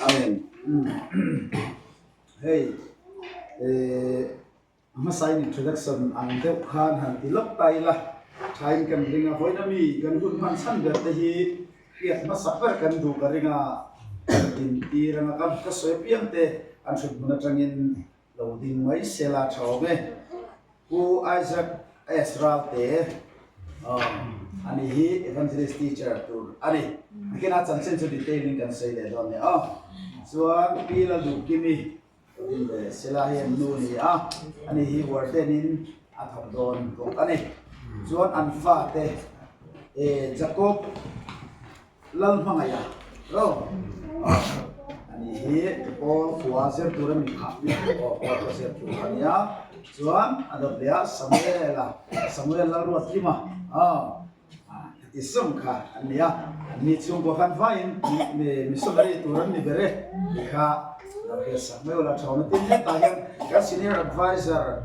Amen. Hei eh a hmasa in introduction ang deuh khan han ti lawk ta ila thain kan ring a, vawiin ami kan hun hman chhan ber te hi hriat hmasa ber kan duh ka ring a, kan intir anga ka ka sawi apiang te an hrut hmun atangin lo ding mai se la tha awm e. Pu Isaac S Ralte ani hi Evangelist Teacher tur a ni. Nakinah chanchin chu detail in kan sawi leh dawn nia aw. Chuan Pi Lalduhkimi Din leh Sela hi an nu ni a, ani hi warden in a thawk dawn bawk a ni. Chuan an fate Jacob Lalhmangaih a ro ani hi Paul khua zir tur a mi phah bik aw Paul khua zir tur a nia. Chuan a dawt leh a Samuel a Samuel Lalruatkima aw. Heti sawm kha an ni a, an ni chhungkaw khan vaiin missionary tur an ni ber e tih kha lo hriat sak mai ula tha awm e. Tin, hetah hian kan senior advisor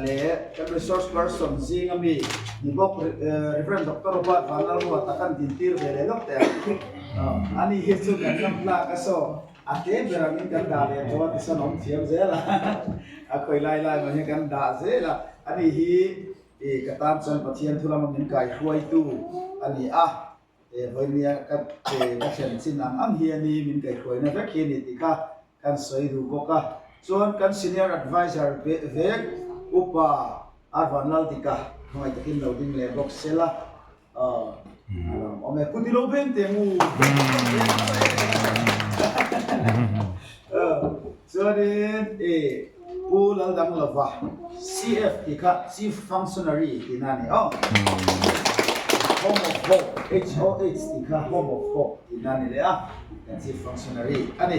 leh kan resource person zinga mi ni bawk Rev. Doctor Robert Vanlalruata kan dintir ve leh lawk teh ang. Ani hi chu kan lam tlak a saw a te ber angin kan dah leh tawh a tisawn awm thiam zel a, a khawi lai lai mah hian kan dah zel a, ani hi I ka tan chuan Pathian thu lama min kai hruaitu a ni a, he vawinia ka che ka thlen chin ang ang hi a ni, min kai hruaina vek hi a ni tih kha kan sawi duh bawk a. Chuan kan Senior Adviser vek Upa Arvan Laldika hmangaih takin lo ding leh bawk sela. Awm e, kut i lo beng teh ngu. Chuanin i Pu Laldanglova CF tih kha Chief Functionary tihna a ni aw. Home of Hope, HOH tih kha Home of Hope tihna a ni leh a, kan Chief Functionary a ni.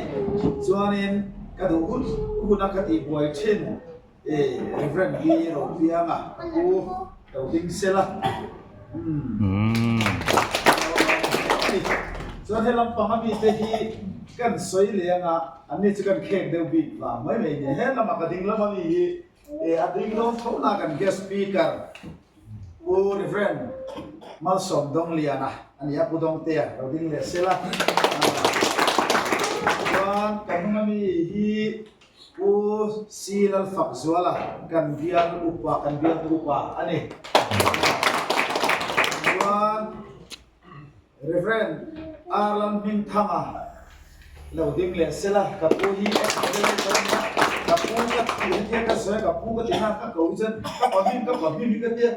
Chuanin ka duh hun huna ka tihbuai thin E Reverend hi ro piang a, ka pu lo ding sel a. Umm. Chuan he lampang a mite hi kan sawi leh anga an ni chu kan khek deuh bik vang mai mai nia. He lamah ka ding lam a mi hi e a ding dawn tho na kan guest speaker Pu Reverend Malsawm Dawngliana a ni a, Pu Dawngtea lo ding leh sel a. Chuan ka hnung a mi hi Pu Si Lalfakzuala kan bial upa kan bialtu upa a ni. Chuan Rev. R. Lalhmingthanga lo ding leh sela ka pu hi ka pu ka ti hetia ka sawi a ka pu ka ti na ka ko hi chuan ka pa hming ka pa hming hi ka tia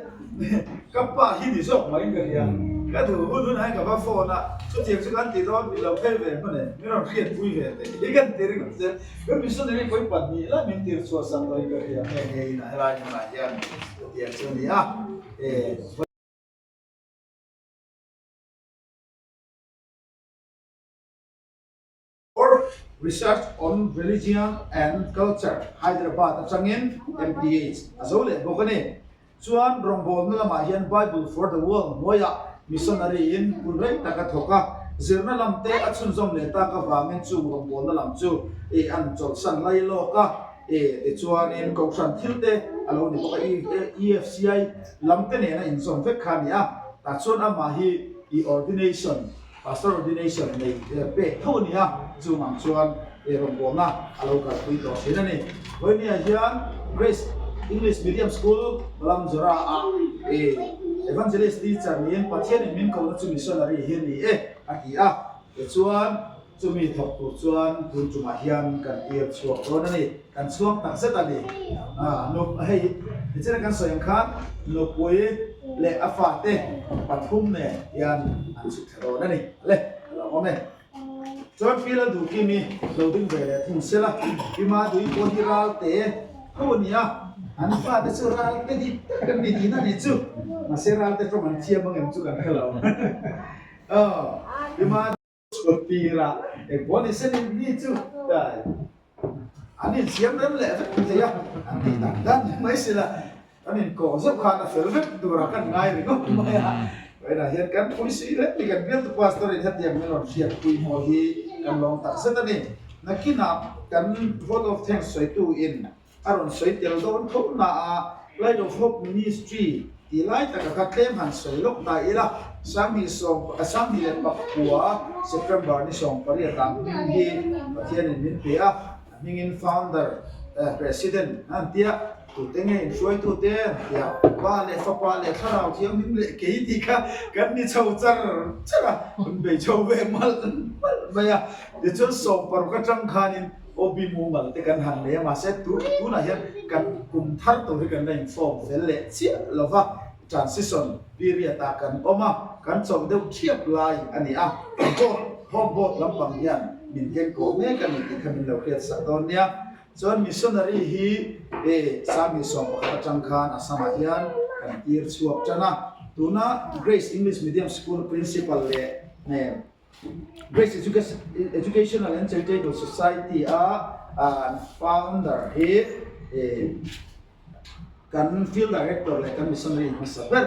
Ka pa hi ni zawk maiin ka hria. Ka duh hun hunah hian ka va phone a, chutiang chu kan ti dawn i lo phei ve hman e, min rawn hriatpui ve teh hi kan ti ringawt che. Kan missionary pawi pahnih lai min tir chhuah sak tawhin ka hria nghe nghe in a helai hmunah hian chutiang chu a ni a. For Research on Religion and Culture, Hyderabad atangin MPH a zo leh bawk a ni. Chuan rawngbawlna lamah hian Bible for the World hnuaiah missionary in hun rei tak a thawk a, zirna lam te a chhunzawm leh tak avangin chung rawngbawlna lam chu i an chawlhsan lai lawk a, e tichuanin kohhran thil te a lo ni bawk a, EFCI lam te nena inzawm vek kha a ni a, tah chuan amah hi i ordination Pastor ordination nei pek tho a ni a, chung ang chuan rawngbawlna a lo kalpui tawh thin a ni. Vawinia hian Grace English Medium School Lamzawra ah Evangelist teacher niin Pathianin min kohna chu missionary hi a ni e a ti a, tichuan chumi thawk tur chuan tun tumah hian kan tir chhuak dawn a ni. Kan chhuak tak zet a ni. Hei nichina kan sawi ang khan nupui leh a fate pathum nen hian an chhuk thla dawn a ni. Le, a lo awm e. Chuan Pi Lalduhkimi lo ding ve leh thung sela, Pi Madui pawh hi ralte tho a ni a, an fate chu ralte dik tak an ni tihna a ni chu. Mahse ralte tawng an thiam ang em chu kan hre lo. Aw, Pi Madui. Chhuattir a, engpawh ni se ni ni chu an insiam rem leh vek thei a, an tih dan dan ni mai sila kan inkawh zeuh khan a fel vek turah kan ngai ringawt mai a, vawiinah hian kan pui si hle ni kan bialtu pastor in hetiang min rawn hriatpui pawh hi kan lawm tak zet a ni. Nakinah kan vote of thanks sawitu in A rawn sawi tel dawn tho na a, Light of Hope Ministry tih lai taka kha tlem han sawi lawk ta ila. 2019 September ni 18 ah hming hi Pathianin min pe a, a hmingin Founder, President an ti a, tute nge inhruaitute an ti a, Pa leh Fapa leh Thlarau Thianghlim leh kei tih kha kan ni chho char char a, kan bei chho ve malh malh mai a, tichuan 16 atang khanin OB mumal te kan han nei a, mahse tunah hian kan kum thar tur hi kan la inform fel leh chiah lo va. Transition period ah kan awm a, kan chawlh deuh thiap lai a ni a, board, home board lampang hian min keng kawh mek a ni tih kha min lo hriat sak dawn nia. Chuan missionary hi e Sami 11 atang khan Assam ah hian kan tir chhuak tan a, tuna Grace English Medium School Principal leh Grace Educational and Charitable Society a an founder hi e Kan Field Director leh kan Missionary hmasa ber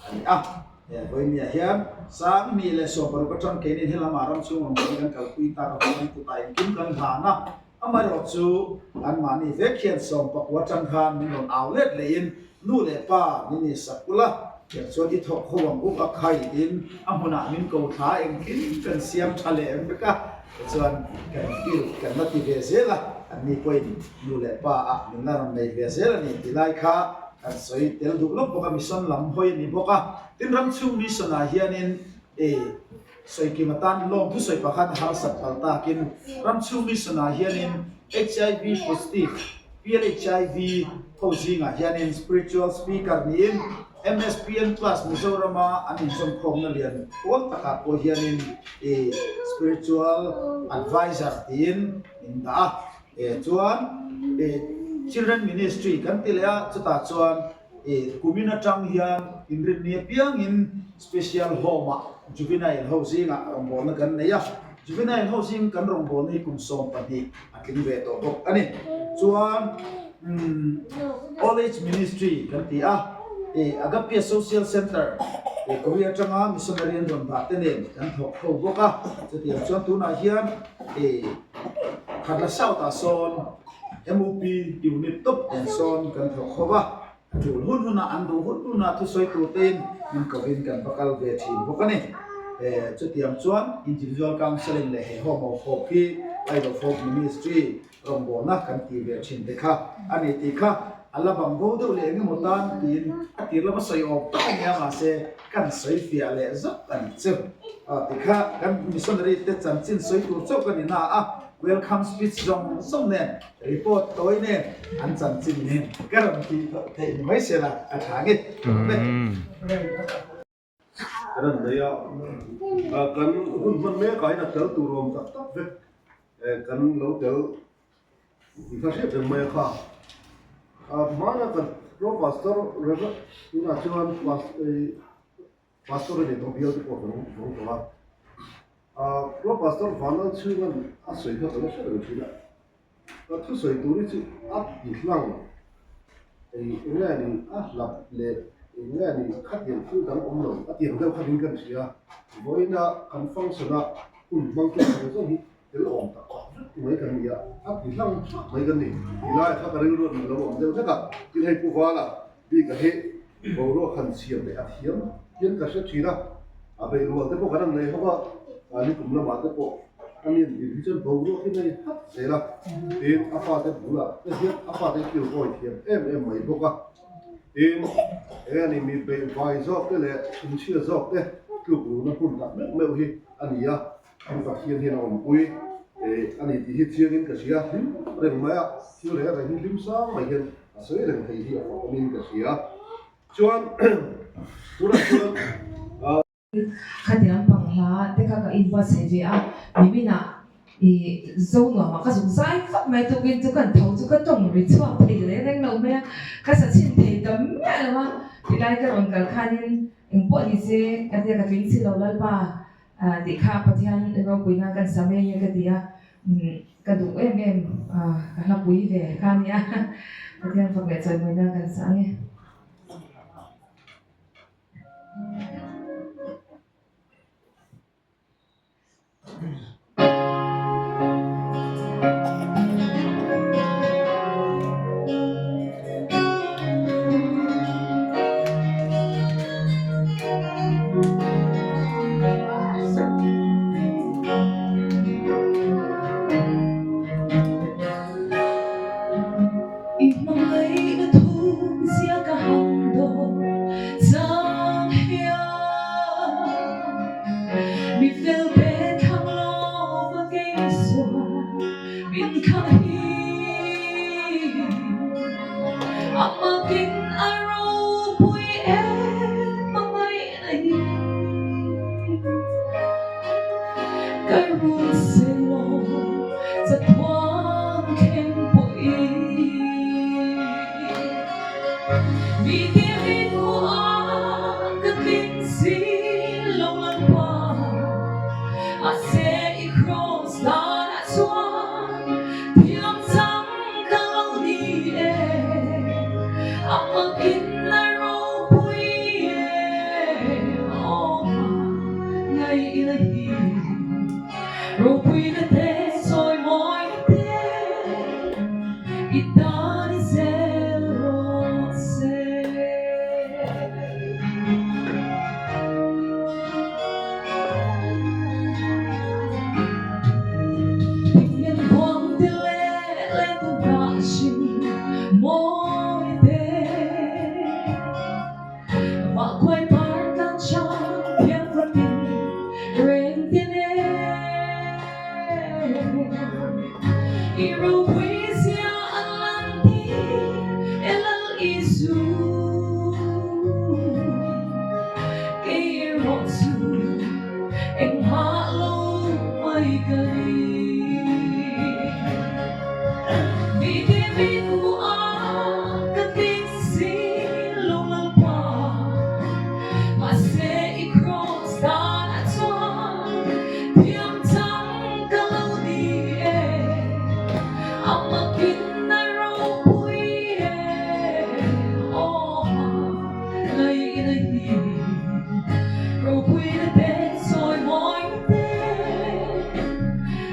a ni a. He Vawinia hian 2016 atang keinin helama ram chhung rawn kan kalpui tak avangin kutah engkim kan hlan a. Amaherawh chu anmahni vek hian 14 atang khan min rawn au let lehin nu leh pa min insak ula, tiang chuan i thawk ho ang u a khaiin a hmunah min ko thla engkim kan siam tha leh em vek a. Tichuan kan field kan la ti ve zel a, anni pawhin nu leh pa ah min la rawn nei ve zel a ni tih lai kha kan sawi tel duh lawk bawk a, mission lam hawi a ni bawk a. Tin, ram chhung mission ah hianin e sawi kim atan lawm thusawi pakhat a harsat phal takin ram chhung mission ah hianin HIV positive, PLHIV, ho zingah hianin spiritual speaker niin MSPN Plus Mizorama an inzawmkhawmna lian pawl takah pawh hianin i spiritual advisor tiin min dah a. E chuan i Children Ministry kan ti leh a, chutah chuan i kumin atang hian inrinni apiangin Special Home-ah Juvenile ho zingah rawngbawlna kan nei a. Juvenile ho zing kan rawngbawlna hi kum 12 a tling ve tawh bawk a ni. Chuan umm Old Age Ministry kan ti a, ih Agapia Social Centre ih Korea atanga missionary an rawn dah te nen kan thawk ho bawk a. Chutiang chuan tunah hian ih Khatla South ah sawn MUP unit tawp nen sawn kan thawk ho va. A tul hun hunah an duh hun hunah thusawi tur tein min kovin kan va kal ve thin bawk a ni. Chutiang chuan individual counselling leh he home of hope hi Light of Hope Ministry rawngbawlna kan tih ve thin te kha a ni tih kha a la bang bo deuh leh engemaw tan tiin a tir lama sawi awm tak a nia mahse kan sawi fiah leh zauh a ni chu. Tikha kan missionary te chanchin sawi tur chauh ka ni na a, welcome speech zawng zawng nen Report tawi nen an chanchin nen ka rawn tih theih ni mai sela a tha nge. Kan han nei a, kan hun hman mek ah hian a tel tur awm tak tak vek kan lo tel tih kha hriat reng mai a kha. Hmana kan Pro Pastor Rev tunah chuan Pastor a nih tawh bial te pawh kan vawng tawh a, ah Pro Pastor Vanlal chhunga'n a sawi kha ka la hre reng thin a, ka thusawi tur hi chu a ti hlang eng nge ni a hlap leh eng nge ni khatiang thil dang awm lo a tiang deuh kha ding kan hria, vawiina kan function a hun hmang tawk zawng zawng hi tel awm tak tak vek mai kan ni a, a ti hlang thak mai kan ni ti lai kha ka rilru a lo awm deuh hlek a, tin hei Pu Vala bik a hi boruak han siam leh a thiam hian ka hre thin a, a beirual te pawh kan han nei ho a, nikum lamah te pawh a nin din hi chuan boruak hi nei hat zel a, tin a fate bulah te hian a fate hi kilkawi thiam em em mai bawk a, tin eng a ni mi beihvai zawk te leh chhunchhia zawk te tluk luhna hmun tak meuh meuh hi a ni a. An Pathian hian a awmpui a ni tih hi chiangin ka hria. Hlim reng mai a, thil reng reng hi hlim sang mai hian a sawi reng thei hi a fawmin ka hria. Chuan tunah chuan ah. Khati lampang hla te kha ka inbuatsaih ve a, niminah i zo nuamah ka zuk zai vak mai tukin chu kan tho chu ka tawng ri chhuak thei leh reng lo mai a, ka sa chhin thei ta miah lo a, tilai ka rawn kal khanin engpawh ni se ka tia ka tling si lo Lalpa. Tih kha Pathian ropuina kan sa mai nge ka ti a, ka duh em em ka hlapui ve kha a nia, Pathian fak leh chawimawina kan sa ang e. Amakin a ropui em a ngaihna hi Ka rul selaw chatuan thleng pawhin Mi te min hmu a ka tling si lo Lalpa Mahse i kraws danah chuan thiam chang ka lo ni e A makin a ropui e Aw ma ngaihna hi Ropuina te sawimawina te i tan i zel rawh se. Thingmen huang ti leh leh tu hnah hrim mawi te. Vahkuai par tlang chang thiang vatin reng ti le. I ropui zia an lan tir e Lal Isu. Kei erawh chu engmah lo mai ka ni. Mite min hmu a ka tling si lo Lalpa. Mahse i kraws danah chuan thiam chang ka lo ni e. A makin a ropui e aw ha ngaihna hi. Ropuina te sawimawina te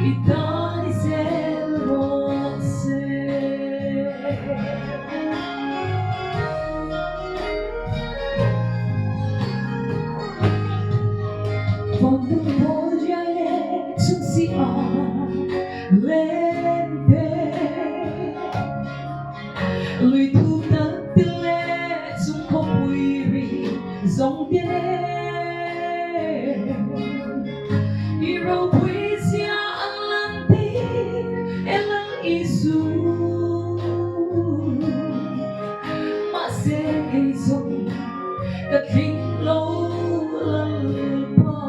i tan i zel rawh se. Vawndung pawl riai leh chung si a len te Lui thu tak ti leh chung khawpui ri zawng te I ropui zia an lan tir e Lal Isu. Mahse kei zawng ka tling lo Lalpa.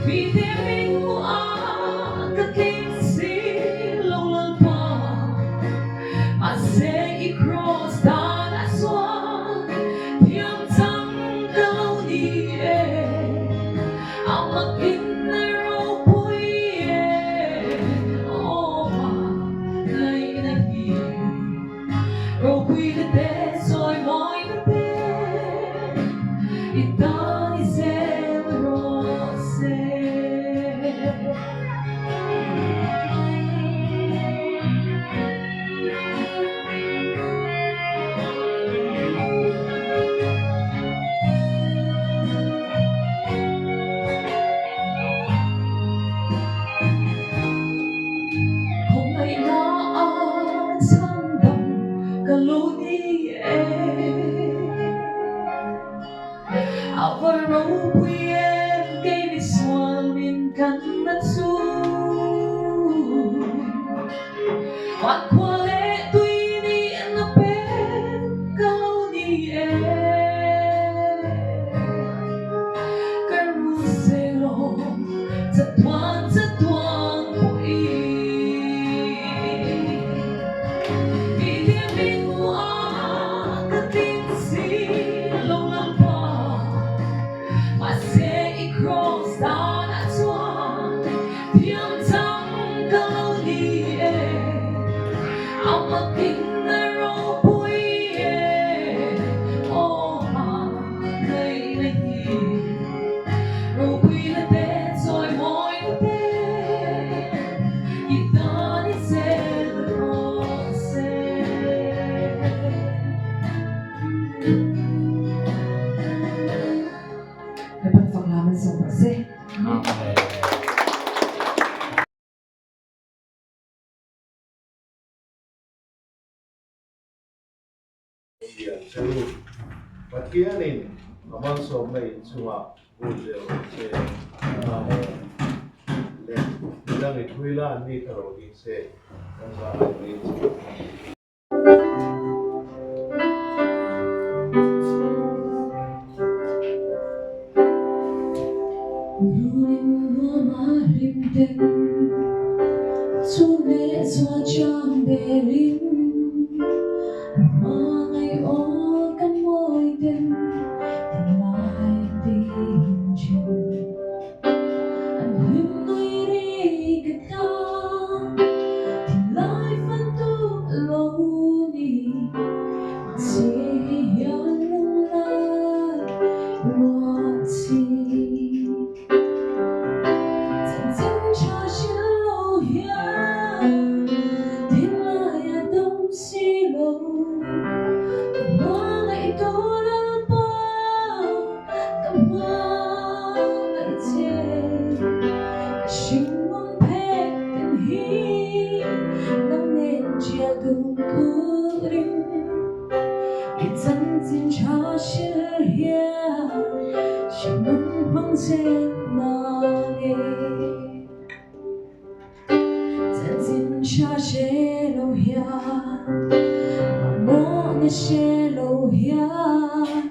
Mite min hmu a ka tling si lo Lalpa. Mahse i kraws danah chuan thiam chang ka lo ni e. A makin a ropui e aw ma ngaihna hi. Ropui na te sawi mawi na te i tan i zel rawh se. Khawngaihna a chhandam ka lo ni e. A va ropui em kei misual min tlanna chu. Vankhua leh tui nihna pek ka lo ni e. Ka rul selaw chatuan chatuan pawhin. Mite min hmu a ka tling si lo Lalpa. Mahse i kraws danah chuan thiam chang ka lo ni e. A makin a ropui e aw ha ngaihna hi. Ropui na te chawi mawi na te i tan i zel rawh se. Lalpan fak lam an sawm rawh se. Amen. Lian che u, Pathianin a malsawmna inchungah vur zel rawh se. Amen. Leh midang i thui la an ni kha lo ni se, kan zah lai mai che. Chu leh chua chang berin hmangaih aw ka mawi ten thinlai tin thin. An hlim nui ri ka tan thinlai fan tu lo ni. Mahse hei hian lunglai ruah chi. Chanchin tha hrilh lo hian thinlai a dam si lo. Ka hmangaih tu Lalpa, ka hmangaih che. Ka hringnun phek tin hi nang nen ṭial duh turin. I chanchin tha hrilh hian hringnun hmang zel nange. Chanchin tha hre lo hian, mamawhna hre lo hian,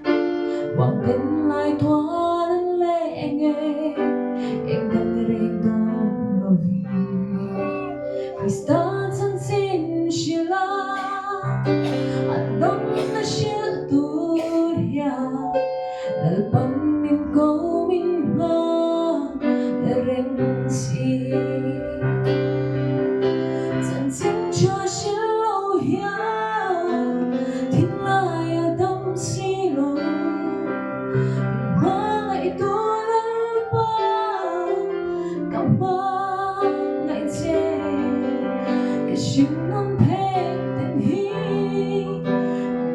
Huang ten lai tual an leng e, eng dang reng dawn lovin. Krista chanchin hrilh a, an dawmna hrilh tur hian Lalpan min ko min nghak reng si. Chanchin tha hrilh lo hian thinlai a dam si lo. Min hmangaih tu Lalpa ka hmangaih che, ka hringnun phek tin hi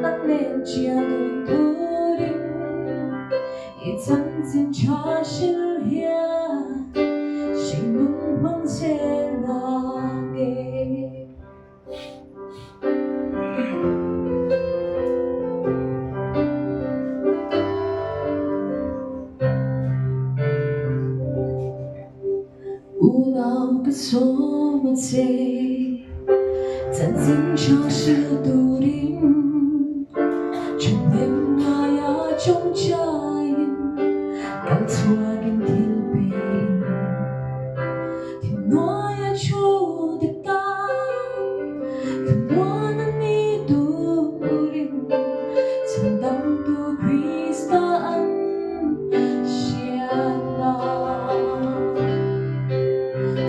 nang nen chiah dun turin i chanchin tha hrilh hian hringnun hmang zel nang e. Unau ka sawm a che, chanchin tha hrilh turin thahnem ngaia tawngtaiin kal chhuakin thil pein. Thinhnuaia thu dik tak, thlamuan a ni turin chhandamtu Krista an hriatna.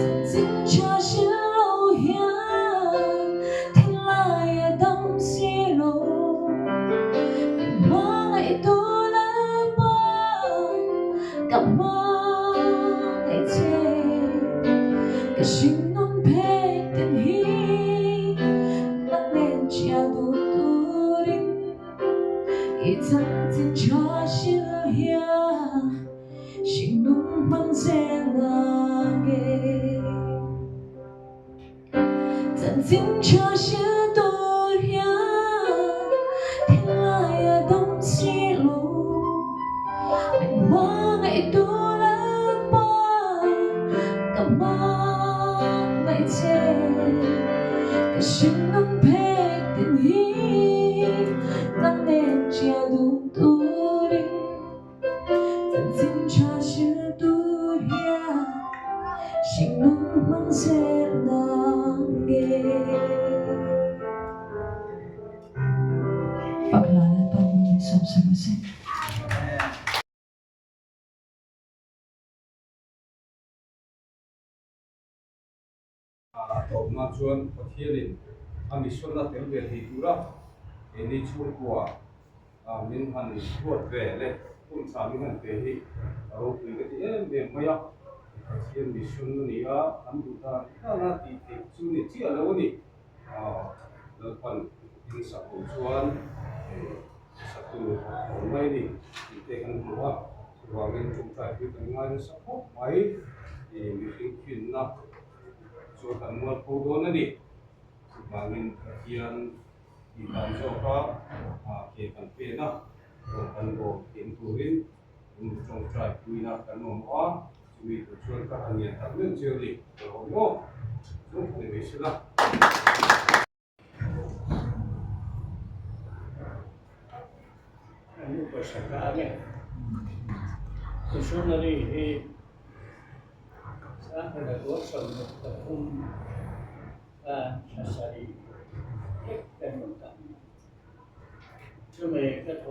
Chanchin tha hrilh lo hian thinlai a dam si lo. Min hmangaih tu Lalpa. Ka hmangaih che, ka hringnun phek tin hi nang nen chiah duh turin i chanchin tha hrilh hian hringnun hmang zel nang e. Chanchin tha hrilh tur hian thinlai a dam si lo. Min hmangaih tu Lalpa ka hmangaih che. Ka hringnun phek tin hi nang nen chiah duh turin. Chanchin tha hrilh tur hian hringnun hmang zel nang nge. Pak hla Lalpa hmang min sawm sak a si. A tawpna chuan Pathianin a mission a tel ve thei tura keini chhungkua min han ruat ve leh hun tha min han pe hi a ropui ka ti em em mai a. Pathian mission a ni a, an duh dan dana tih theih chu ni chiah lo a ni. Lalpan insak ho chuan satu awm mai a ni tih te kan hmu a, chuvangin ṭawngṭai pui kan ngai nasa khawp mai. Mihring finna chu kan mualpho dawn a ni. Chuvangin Pathian tih dan zawka ke kan pen a, rawng kan bawm thiam turin ṭawngṭai puina kan mamawh a. Chumi tur chuan ka han ngen tak meuh chiang ni ka lo awm aw. Chu ni mai sela. An nu pawisa ka ang e. Missionary hi 333.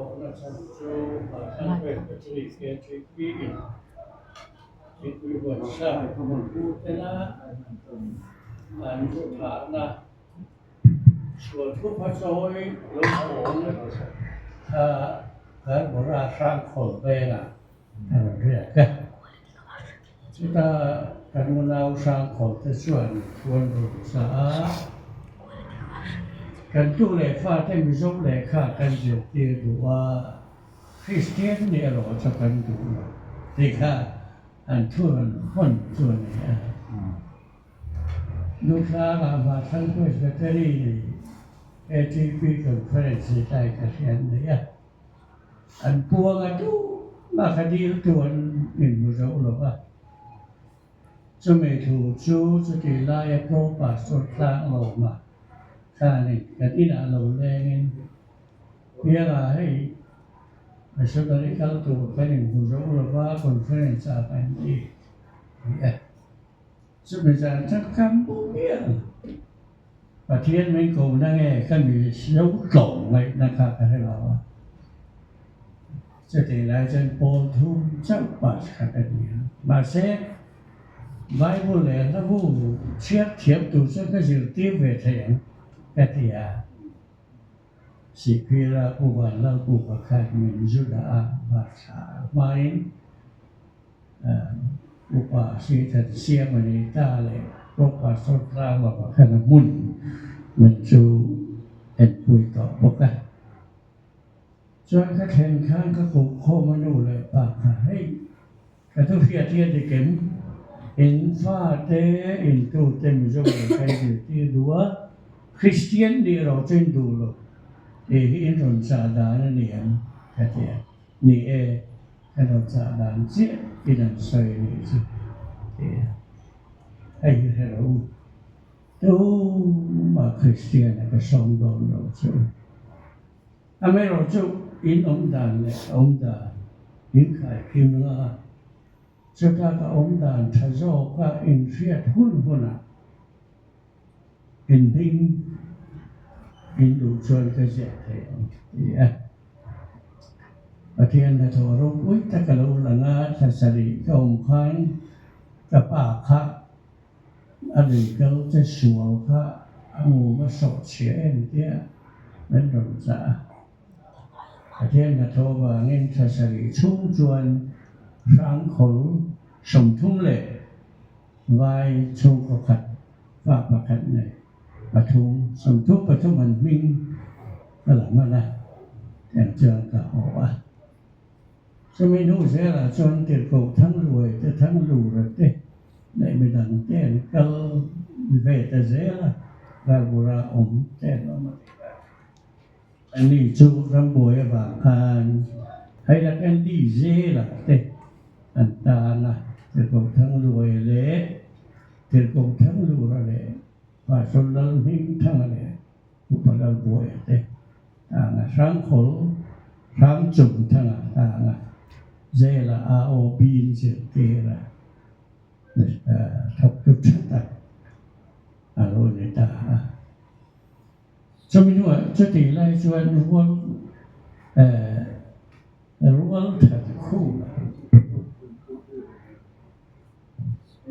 thawhna chhan chu Mahthang Presbytery KTP in thingpui huan sa pu tena an thu thahna sual thupa chawi lo awm kha Garbora Hrangkhawl vengah a rawn riak a. Chuta kan unau Hrangkhawl te chuan thu an rawn sa a, Kan tu leh fate Mizo lehkha kan zirtir duh a, Kristian nih erawh chu kan duh lo tih kha an thu rawn hawn chu a ni a. Nutlangah Vathlang Presbytery ATP Conference hi tlai ka hriat mai a. An puang a tumah kha dil tu an inhmu zo lo va. Chumi thu chu chutih laia Pro Pastor tlang lawma khanin kan inah lo lengin Pianga hei missionary kal tur kan inhmu zo lo va, conference ah kan ti ti a. Chumi zan chuan ka mu mial. Pathian min kohna nge ka mi lo tlawm ngaihna kha ka hre lo a. Chutih lai chuan pawl thum chauh pass kha ka ni a. Mahse, Bible leh hlabu chhiar thiam tur chuan ka zirtir ve thei ang ka ti a. Sihphira Pu Vanlalbuka khan min zu dah a, Varthla hmain Upa Sithan siam a ni ta leh Pro Pastor Tlangva pakhat a hmun min chu enpui tawh bawk a. Chuan ka thlen khan ka kuh khawm a nu leh pa kha hei ka thu hriat hi a dik em? In fate intute Mizo leh kan zirtir duh a, Kristian nih erawh chu in duh lo tih hi in rawn chah dan a ni ang ka ti a. Ni e, ka rawn chah dan chiah in an sawi a nih chu ti a, hei hi hre lo u, tumah Kristian a ka sawm dawn lo chu. Amaherawhchu in awm dan leh ka awm dan in khaikhin la, chuta ka awm dan tha zawka inhriat hun hunah In hming in duh chuan ka ziah thei ang ti a. Pathian hnathawh ropui tak a lo lang a, thla sarih ka awm khan ka pa kha a lui kal che sual kha a ngum a sawh chhia em tia min rawn chah a. Pathian hnathawh vangin thla sarih chhung chuan hrangkhawl 30 leh Vai chhungkaw khat fa pakhat nei pathum, 33 an hming ka la hman a, tiang chuan ka haw a. Chumi hnu zelah chuan Tirhkoh Thangluai te, Thanglura te leh midang te an kal ve ta zel a, Valbura awm te an awm a tih kha. Ani chu rambuai avang khan Hailakandi zelah te an tan a, Tirhkoh Thangluaia leh Tirhkoh Thanglura leh Pastor Lalhmingthanga leh Upa Lalbuaia te tan a, Hrangkhawl Hrangchungthanga tan a, zelah AOB in zirtir a, thawktu tha tak a lo ni ta a. Chumi hnuah chutih lai chuan rual eh rual than khum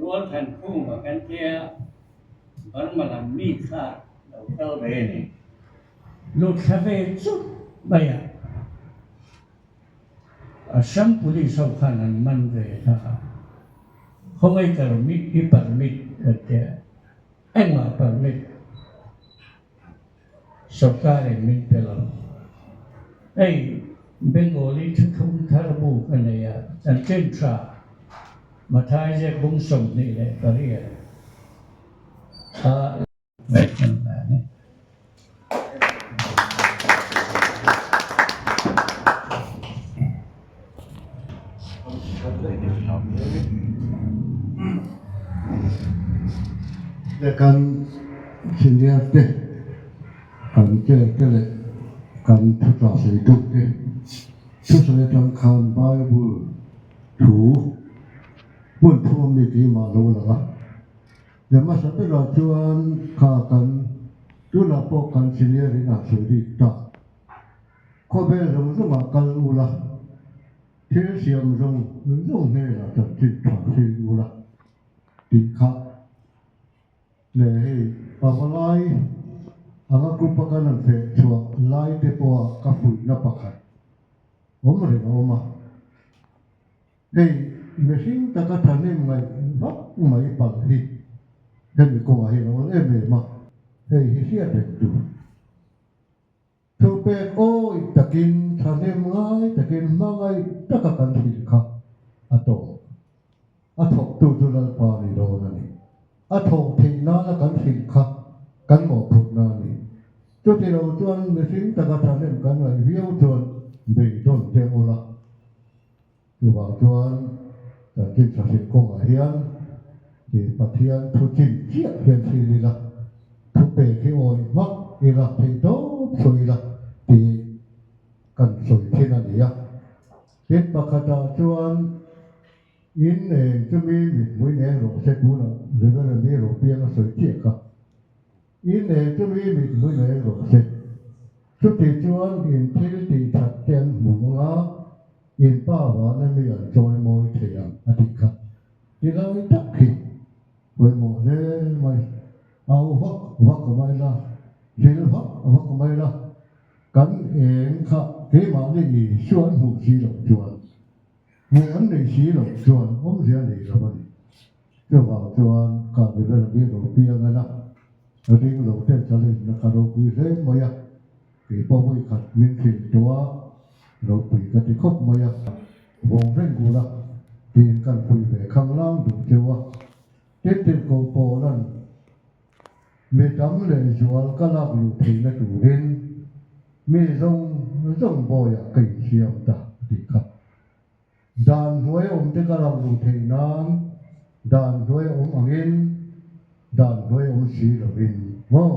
rual than khum a kan tia Burma lam mi kha lo kal ve a ni. Lut thla ve chut mai a, Assam Police ho khan an man ve ta a, khawngaih permit i permit an tia. Engmah permit sorkarin min pe lo. Hei Bengali thuthlung thar bu ka nei a, chanchin tha Mathai ziak bung 28 a ngaihtuah dan a ni. Kan senior te, kan chair te leh kan thuchah sawitu te thusawi atang khan Bible thu hmun thu a mi keimah lo lang a. Leh hmasa berah chuan kha kan tunah pawh kan senior in a sawi bik ta. Khawvel zawng zawngah kal ula, thil siam zawng zawng hnenah chanchin tha hril ula tih kha leh hei pavalai anga group a kan han feh chhuah lai te pawha ka fuihna pakhat awm reng a awm a. Hei mihring taka thahnem ngaih vak mai palh hi hemi kawngah hian a awl em em a, hei hi hriat reng tur. Thupek awih takin thahnem ngai takin hmangaih taka kan hrilh kha a tawp. A thawktu chu Lalpa ni dawn a ni. A thawh theih nana kan hrilh kha kan mawhphurhna a ni. Chuti lo chuan mihring taka thahnem kan ngaih viau chuan beidawn te ula. Chuvang chuan chanchin tha hrilh kawngah hian i Pathian thu chin chiah hian thil ila, thupek hi awih hmak ila, theih tawp sawi ila tih kan sawi thin a ni a. Tin, pakhatah chuan in eng chumi mithmui neng rawh se tunah Reverend mi Ropianga sawi chiah kha. In eng chumi mithmui neng rawh se. Chuti chuan in thil tih that te an hmu ang a, in pa vana mi an chawi mawi thei ang a tih kha. Ti lai tak hi pawimawh hle mai. Au vak vak mai la, thil vak vak mai la, kan eng kha keimahni Isua an hmuh si loh chuan, hmuh an neih si loh chuan awmzia nei lo a ni. Chuvang chuan ka mi ber mi ropui a ngana ring lo ten challenge ka ropui hle mai a, kei pawh vawi khat min hrilh tawh a, ropui ka ti khawp mai a, vawng reng ula tiin kan pui ve khang lang duh cheu a, tin tin ko pawh lan mi tam leh zual ka lak luh theihna turin mi zawng zawng bawiah ka insiam ta a tih kha. Dan hnuai awm te ka lak luh theih nan dan hnuai awm angin dan hnuai awm si lovin maw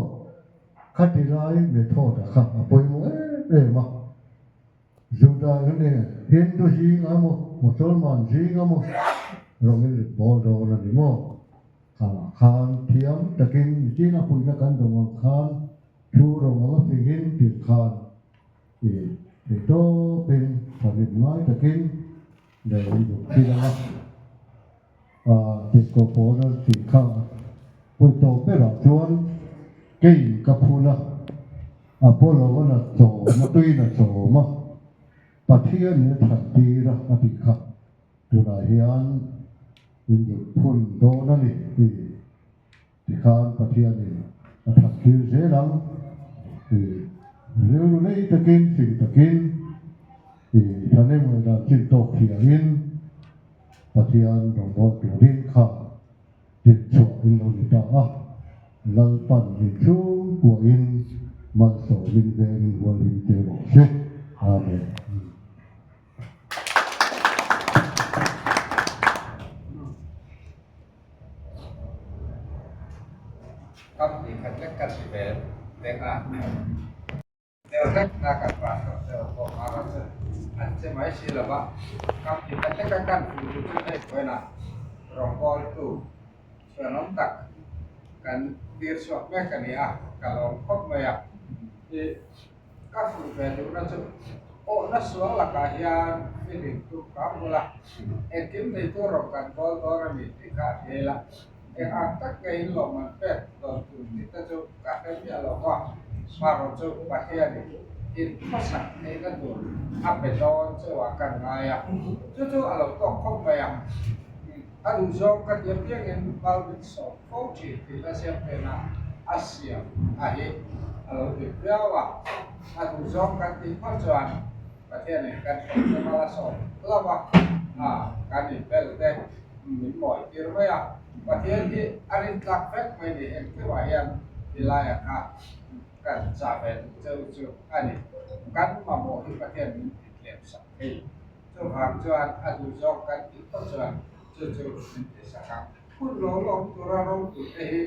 khati lai method a kha a pawimawh em em a. Juda nge Hindu zing a maw Mosolman zing a maw rawng in rit bawl dawn a ni maw? Khangah khan thiam takin nitin a puihna kan dawng ang khan thu rawng anga fingin tir khan I thei tawpin tharim ngai takin leh in duh thil anga a tihkoh pawhna tih kha pawi tawh berah chuan kei ka phun a, Apollo a na chawm a, tui na chawm a, Pathian in a that tir a a tih kha tunah hian in duh phun dawn a ni tih Tikhan Pathianin a that tir zel ang tih rilru nei takin, fing takin, i thahnem ngaihdan chin tawk thiangin Pathian rawngbâwl turin kha dinchhuah in lo ni ta a, Lalpan inchhung kuahin malsawmin vengin hualhim che rawh se. Amen. Company khat lek kan ti ve deng a, deuh hlek na kan pastor te ho pawh mara chu an che mai si lo va, company khat leka kan fuh chu chu hei pawhin a rawngbâwl tu chhuanawm tak kan tir chhuak mek a ni a, ka lawm khawp mai a, i ka fuh ve duhna chu awhna sual lakah hian feeling tu ka hmu la, engkim neitu rawn kan bawl dawn a ni tih kha a hriai la, eng ang tak nge in lawmman pek dawn tur tih te chu ka hre miah lo va, hmarawh chu Pathianin in khawsak theihna tur a pe dawn chauh ah kan ngai a, chu chu a lo tawk khawp mai ang. A duhzawng ka ti apiangin Malvin sawm fo thin tih la siam phen a, a siam a hi a lo dik viau a, a duhzawng kan tih hma chuan Pathianin kan hlawhte mal a sawm hlauh a, a kan inbel te min mawi tir mai a, Pathian hi a rintlak vek mai ni engkimah hian tilaiah kha kan chah ve duh cheu chu a ni, kan mamawh hi Pathian min titlem sak thei. Chuvang chuan a duh zawk kan tih phawt chuan chu chu min ti sak ang. Hun lo lawm tura ropui te hi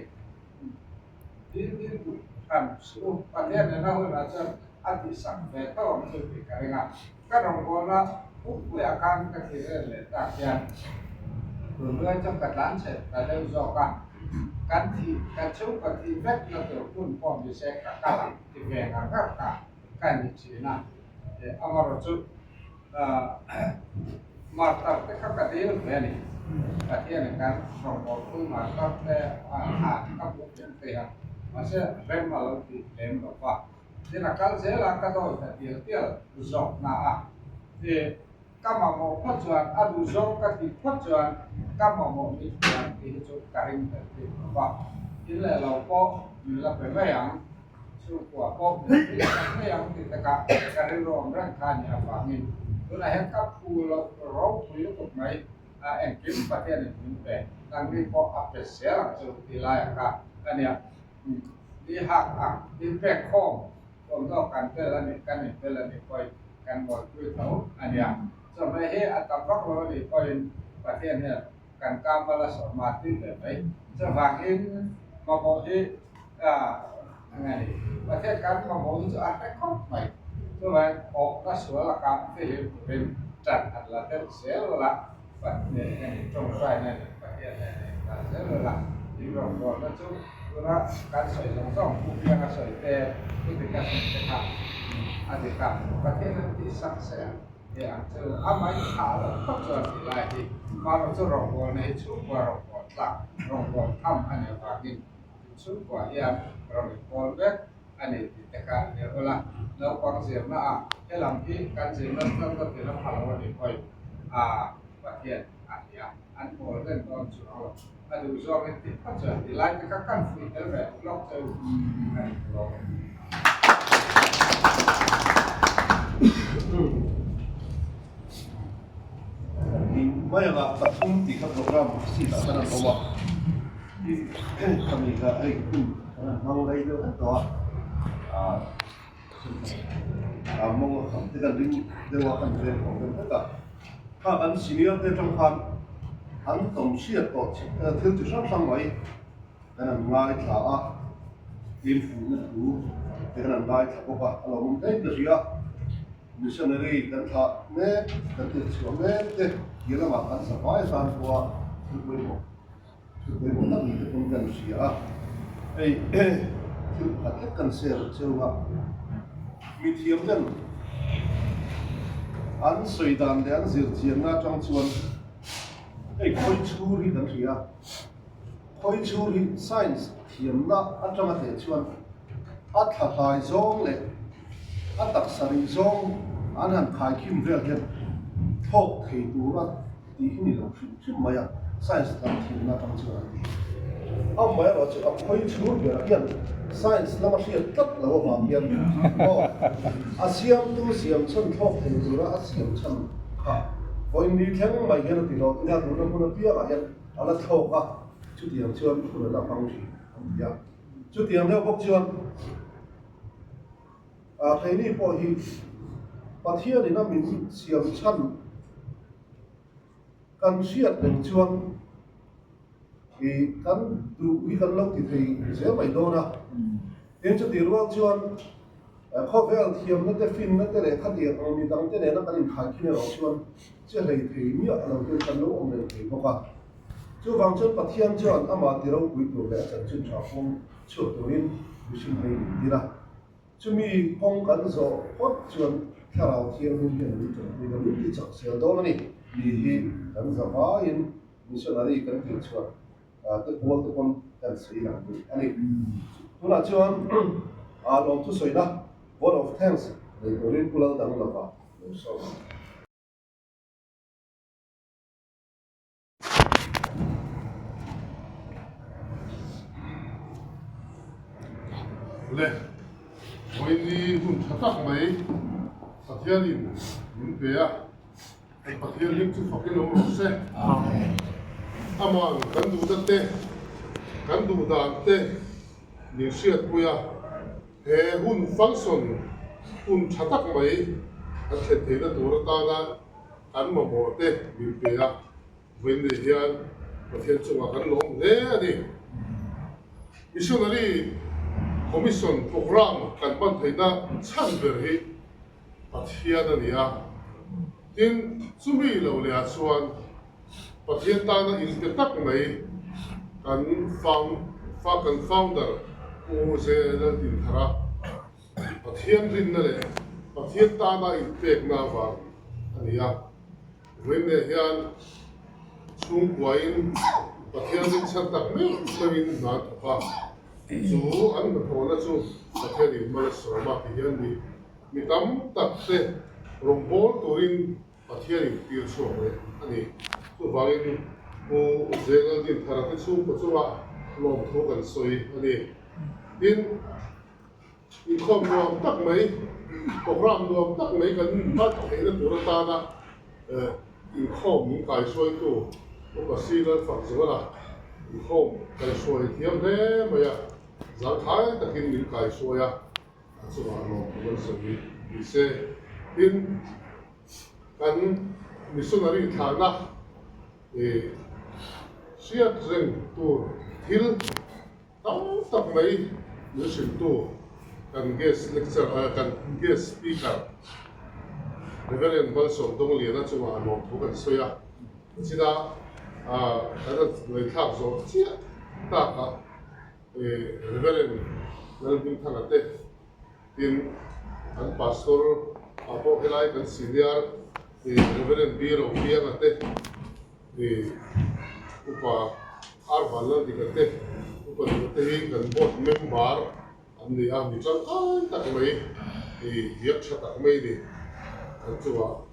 dil dil duh hran suh u. Pathian nena hunah chuan a tih sak ve tho ang chu tih ka ring a. Ka rawngbawlna pumpuiah khan ka thlir en leh tak hian tunlai chuan ka tlan chhe ta deuh zawk a. Kan thih, kan chhungkaw thih vek na tur hmun pawh ni se ka kal ang ti ve ngar ngar kha ka ni thin a. Amaherawhchu martar te kha ka dil hle a ni. Pathianin kan rawngbawlpui martar te a ka hmuh pian thei a, mahse rem a lo ti lem lo va. Tin a kal zel a, ka dawi ta tial tial zawk na a. Ka mamawh phawt chuan, a duh zawng ka tih phawt chuan ka mamawh mit hian tih hi chu ka ring tel bik lo va. In leh lo pawh min la pe mai ang, chhungkua pawh min la pe mai ang tih takah ka rilru awm reng kha a nih avangin tunah hian ka phu loh ropui lutuk mai a engkim Pathianin min pe, nangni pawh a pe zel ang chu tih laiah kha a nia. Ni hak ang, in pek khawm Thawmhnaw kan tel a nih, kan intel a nih pawhin kan buaipui tho a nia. Chawhmeh hi a tam vak lo a nih pawhin Pathian hian kan kâmal a sawm a ti ve mai. Chuvangin mamawh hi eng a ni, Pathian kan mamawh hi chu a hre khawp mai. Chuvangin awhna sual a kang fihlim turin ṭan han la deuh zel la, eng a ni, ṭawngṭaina nen Pathian nen a indah zel la, in rawngbawlna chu Tuna kan sawi zawng zawng Pu Pianga sawi te, Pu Dika sawi te kha a dik a, Pathian an tih sak se ang tih ang chu a mai tha lo phawt chuan tih lai hi Maro chu rawngbawlna hi chhungkua rawngbâwl tlak, rawngbâwl tham a nih avangin chhungkua hian rawn inkawl vek a ni tih te kha a nia ula. Naupang zirna ah helam hi kan zirna tlawm ka ti la pha lo a nih pawhin a Pathian a hria an pawl reng dawn chuang lo. A duh zawngin tih phawt chuan ti lai te kha kan fuih tel ve lawk che u a ni lo. Mai anga pathum tih kha program seat ah khan an awm a, khami kha hei hun kan han hmang rei deuh hlek tawh a, a mawng a kham te kan ring deuh a kan veng tawh deuh hlek a. Kha kan senior te atang khan an tawm hriat tawh thil chi hrang hrang mai kan han ngaithla a, team fuhna thu te kan han ngaithla bawk a, a lo awm daih ta hrih a, missionary kan thlah mek, kan tirh chhuah mek te tia lamah kan zavai atan pawha thil pawimawh thil pawimawh tak ni te pawn kan hria a, hei thil pakhat hlek kan share cheu a, mithiam ten an sawi dan leh an zir chianna atang chuan hei khawi chhur hi kan hria a, khawi chhur hi science thiamna atanga teh chuan a thla hlai zawng leh a taksa rih zawng an han khaikhim vel hian thlawk thei tura tih hi ni lo hrim hrim mai a, science lam thilna atang chuan an ti. Amaherawh chu a khawi chhur berah hian science lama hriat tlat lo avang hian aw a siamtu siam chhan thlawk thei tura a siam chhan kha vawiin ni thleng mai hian a ti lo nia tuna hmun apiangah hian a la thlawk a, chutiang chuan hun a la hmang thin an ti a. Chutiang deuh bawk chuan keini pawh hi Pathianin a min siam chhan Kan hriat reng chuan ih kan duh hi kan lo ti thei zel mai dawn a, tin chutih rual chuan khawvel thiamna te finna te leh khatiang ang mi dangte nena kan inkhaikhin erawh chuan che hlei thei miah lo ten kan lo awm reng thei bawk a. Chuvang chuan Pathian chuan amah ti ropui tur leh a chanchin tha pawm chhuak turin mihring hei min tir a. Chumi kawng kan zawh phawt chuan Thlarau Thianghlim hian min tanpui a, min ti chak zel dawn a ni tih hi kan za vaiin missionary kan tirh chhuah te pual te pawn kan sawi lang duh a ni. Tunah chuan lawm thusawina vote of thanks nei turin Pu Laldang lova lo sawm ang. Le, vawiini hun tha tak mai Pathianin min pe a, Pathian hlim chu fakin awm rawh se. Aman kan duhna te, kan duh dan te min hriatpui a, he hun function hun tha tak mai kan thlen theihna tur atana kan mamawh te min pe a, vawiin nei hian Pathian chungah kan lawm hle a ni. Missionary Commission Programme kan hman theihna chhan ber hi Pathian a ni a, tin chumi lo leh ah chuan Pathian tana inte tak mai kan kan founder Pu J Laltinthara Pathian rinna leh. Pathian tana inpekna avang a ni a. Vawiinleh hian chhungkuain Pathian rinchhan tak meuh meuhin hna an thawk a, chu an hnathawhna chu Pathianin mal a sawm a ti hian mi mi tam tak te rawngbâwl turin Pathianin tir chhuak leh a ni. Chuvangin Pu Zenaldin Thara te chhungkaw chungah lawmthu kan sawi a ni. Tin, Inkhawm nuam tak mai, programme nuam tak mai kan hman theihna tur atana inkhawm min kaihruaitu Upa Si Lalfakzuala inkhawm kaihruai thiam hle mai a, zangkhai takin min kaihruai a, a chungah lawmthu kan sawi ni se. Tin, kan missionary thlahna hriat reng tur thil, Tam tak mai min hrilhtu kan guest lecture kan guest speaker Reverend Malsawm Dongliana chungah lawmthu kan sawi a, china kan rawn ngaihthlak zawh chiah takah Reverend Lalhmingthanga te tin an pastor ah pawh helai kan senior Reverend B Ropianga te Upa Arvan Laldika te, Upa Dika te hi kan board member an ni a, mi tangkai tak mai, biak tha tak mai ni. Kan chungah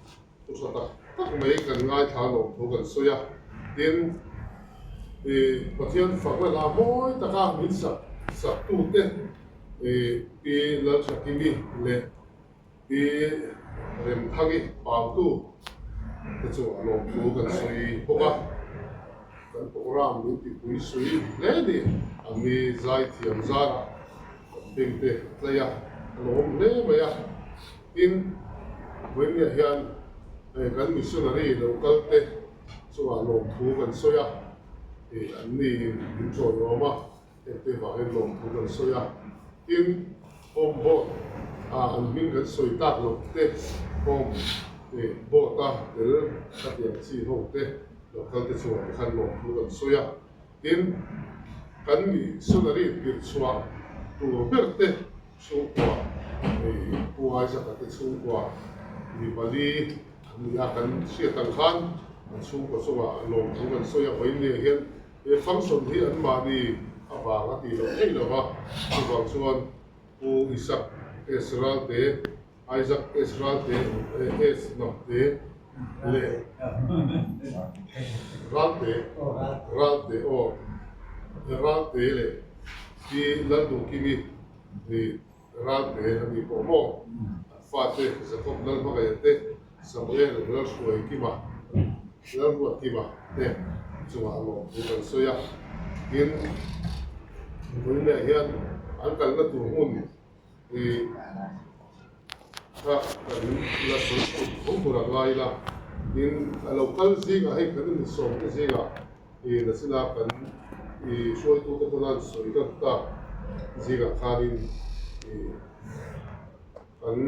thu tha tak tak mai kan ngaithla lawm thu kan sawi a, tin Pathian fakna hla mawi taka min sak saktute Pi Lalthakimi leh Pi Remthangi Pautu te chu a lawmthu kan sawi bawk a, kan programme min tipui sui hle ni. An mi zaithiam zarah kan beng te a tlai a, a lawm hle mai a. Tin, vawiinah hian kan missionary lo kal te chungah lawmthu kan sawi a, an niin min chawiawm a. Hengte vangin lawmthu kan sawi a, tin, home board ah an hming kan sawi tak loh te, home board a tel a tiang chi ho te local te chungah te khan lawmthu kan sawi a, tin, kan missionary tirhchhuah tur ber te chhungkua Pu Isaac-a te chhungkua mi pali an ni a, kan hriat ang khan an chhungkua chungah lawmthu kan sawi a, vawiin hian He function hi an mahni avang a tih loh theih lo va, chuvang chuan Pu Isak S Ralte, Isaac S Ralte, S Hnamte leh Ralte, Ralte aw, Ralte leh Pi Lalduhkimi nih Ralte a ni pawh maw? An fate Jacob Lalhmangaih te, Samuel Lalhruaikima, Lalruatkima te chungah lawmthu kan sawi a. Tin, vawiinah hian an kalna tur hmun hi kha kan la sawi khum tho tur a ngai ila. Tin, a lo kal zingah hei kan insawm te zingah I nachina kan i hruaitute pawn an sawi tak tak zingah khanin i kan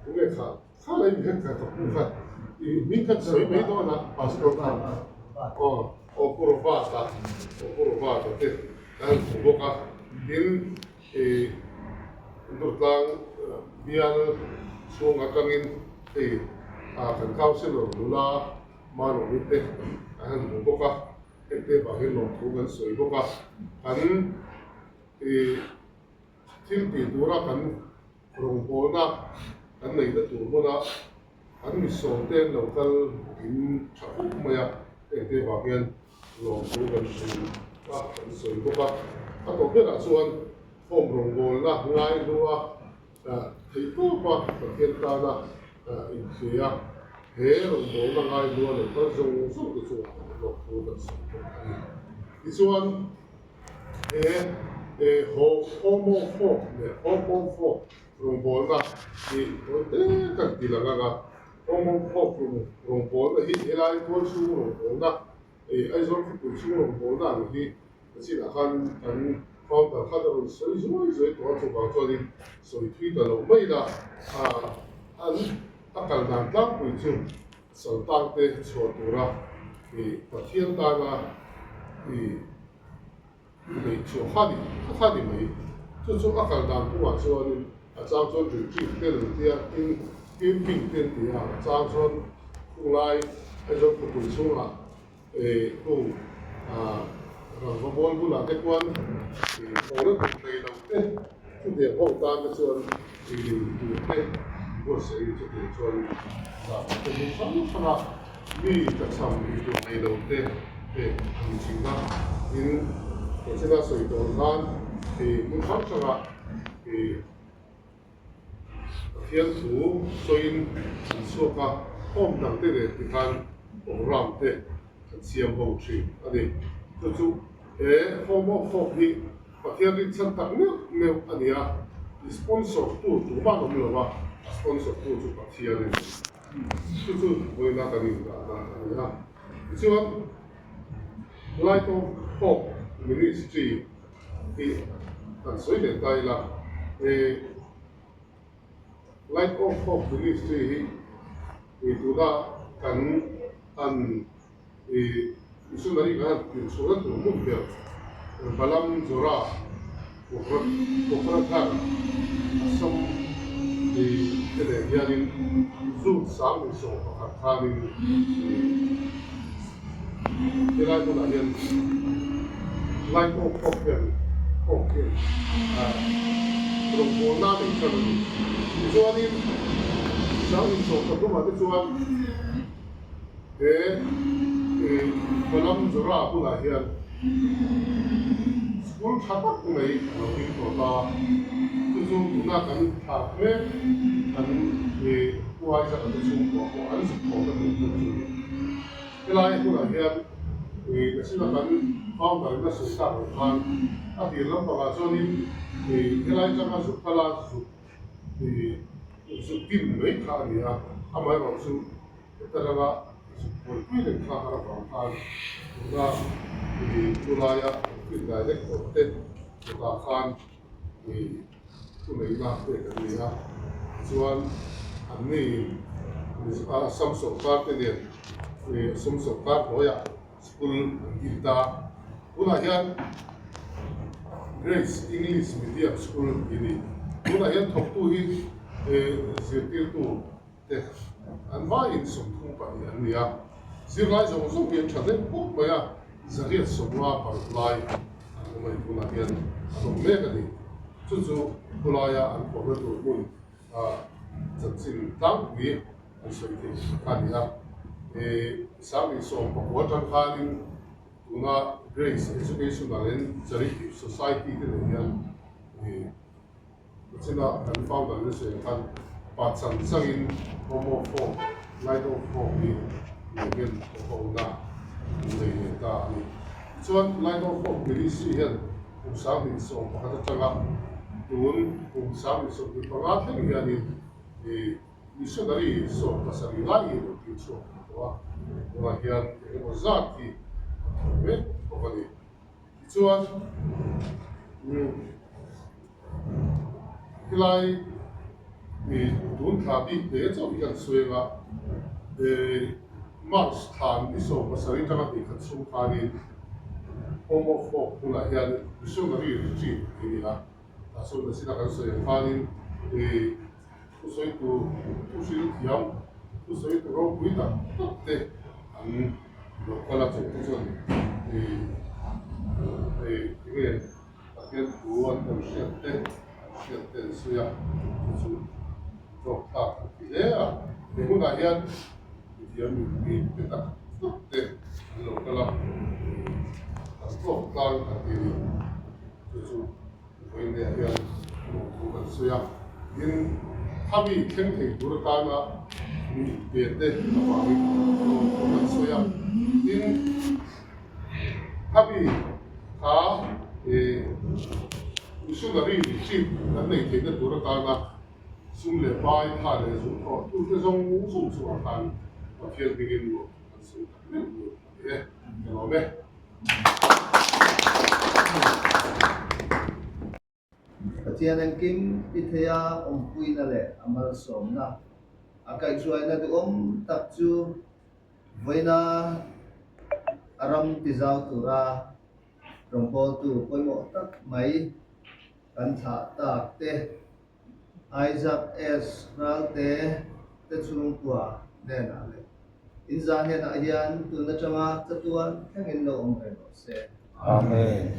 tunge kha kha lai mi kha ka pu kha i hming kha sawi mai dawn a pastor kha aw aw pu Robert-a aw pu Robert-a te kan hmu bawk a tin I Durtlang bial chhung atangin hei kan councillor nula Manawmi te an han hmu bawk a, hengte vang hian lawmthu kan sawi bawk a. Kan i thil tih tura kan rawngbawlna kan neihna tur hmuna kan misawm te an lo kal in tha khawp mai a, hengte vang hian Lawmthu kan sawi a, kan sawi bawk a. A tawp berah chuan form rawngbawlna ngai hlua theihtawpa Pathian tana inhria a, he rawngbawlna ngai hlua lo kal zawng zawng te chungah lawmthu kan sawi bawk a ni. Tichuan, he homo form leh homo form rawngbawlna hi tawite kan ti lang ang a. Awmawm khawp rawngbawlna hi helai tual chhung rawngbawlna ih Aizawl khawpui chhung rawngbawlna ang hi a chinah khan kan founder khan a rawn sawi zuai zuai tawh a, chuvang chuanin sawi thui ta lo mai ila an a kal dan tlangpui chu saltang te chhuah tura ih Pathian tana ih. Neih chhuah kha ni, kha kha ni mai. Chu chu a kal dan kawngah chuanin a chang chuan retreat te an ti a, tin camping te an ti a, a chang chuan khunglai Aizawl khawpui chhungah eh hung ah rangva mual bulah te khuan eh thawhna tur nei lo te chutiang ho tan te chuan ei lei tur te buatsaih in chutiang chuan zah te hmun hrang hranga mi tlachham ei tur nei lo te pek a ni thin a. Tin, Kawchina sawi tawh ang khan hei hmun hrang hranga eh Pathian thu sawiin an chhuak a, home dang te nen tikhan programme te an siam ho thin a ni. Chu chu he home of hope hi Pathian rinchhan tak meuh meuh a ni a, i sponsor tu tumah an awm lo a, a sponsor tu chu Pathian a ni. Chu chu vawiina kan inrahna a ni a. Tichuan Light of Hope Ministry hi kan sawi leh ta ila, he Light of Hope Ministry hi ih tuna kan han ih missionary kan han tirh chhuahna tur hmun ber Balam Jora Kokrajhar Assam ih te leh hianin June 2011 khanin ih Helai hmunah hian Light of Hope hian Hope hian rawngbawlna a nei tan a ni. Tichuanin Sang inchawh pathumah te chuan he Balam Zora hmunah hian school tha tak mai a lo ding tawh ta. Chu chu tuna kan thlah mek kan Pu Isaac-a te chhungkua pawh an zuk tawh ta tur hmun chu a ni. Helai hunah hian ih Nasina kan founder in a sawi tak ang khan a tir lampangah chuanin ih helai changa zuk kala zuk ih zuk din mai kha a ni a, amaherawh chu heta ranga zuk buaipui reng kha har avang khan tuna ih chulaia fin director te kutah khan ih thuneihna pek an ni a, tichuan an niin Assam sawrkar te nen Assam sawrkar hnuaiah school an din ta. Tunah hian Grace English Medium School tih a ni. Tunah hian thawktu hi zirtirtu te an vaiin 32 an ni a, zirlai zawng zawng hi an tha hle khawp mai a, 155 lai an awm a ni tunah hian an awm mek a ni. Chu chu khawlaia an kawrna tur hmun chanchin tlangpui an sawi thei kha a ni a. 2019 atang khanin tuna Grace Educational and Charity Society te nen hian China kan founder na sawi ang khan pa chang changin Homo form, Light of Hope hi nei hian thawhhona an nei leh ta a ni. Tichuan Light of Hope Ministry hian kum 2011 atanga tun kum 2025 thleng hianin ih missionary 17 lai hi a lo tir chhuak thei tawh a, tunah hian engemaw zat hi an thawk mek bawk a ni. Tichuan helai ih tun thla bik te chauh hi kan sawi anga eh March thla ni 17 atanga hnih khat chhung khanin Home of Hope hmunah hian Missionary Retreat a ni a, tah chuan Nasina kan sawi ang khanin ih thusawi tur thuhril thiam thusawi tur ropui tak tak te an lo kal a chungte chuan ih ih enge Pathian thu an tawn hriat te an hriat te an sawi a chu chu tlawk thlak an ti hle a he hunah hian mithiam mipui te tak tak te an lo kal a an tlawk tlang an ti a ni chu chu. Vawiinah hian lawm thu kan sawi a, tin khami thleng thei tur atana mi pe te avangin lawm thu kan sawi a, tin khami kha eh missionary retreat kan nei theihna tur atana sum leh pai tha leh zung thawh tute zawng zawng chungah khan Pathian hmingin lawm thu kan sawi tak meuh meuh a ni e, ka lawm e. Pathian engkim i thei a awmpuina leh a malsawmna a kaihhruaina duhawm tak chu vawiina a ram tizau tura. Rawngbawltu pawimawh tak mai kan thlah tak te, Isaac S. Ralte te chhungkua hnenah leh inzah hnenah hian tun atanga chatuan thlengin lo awm reng rawh se. Amen.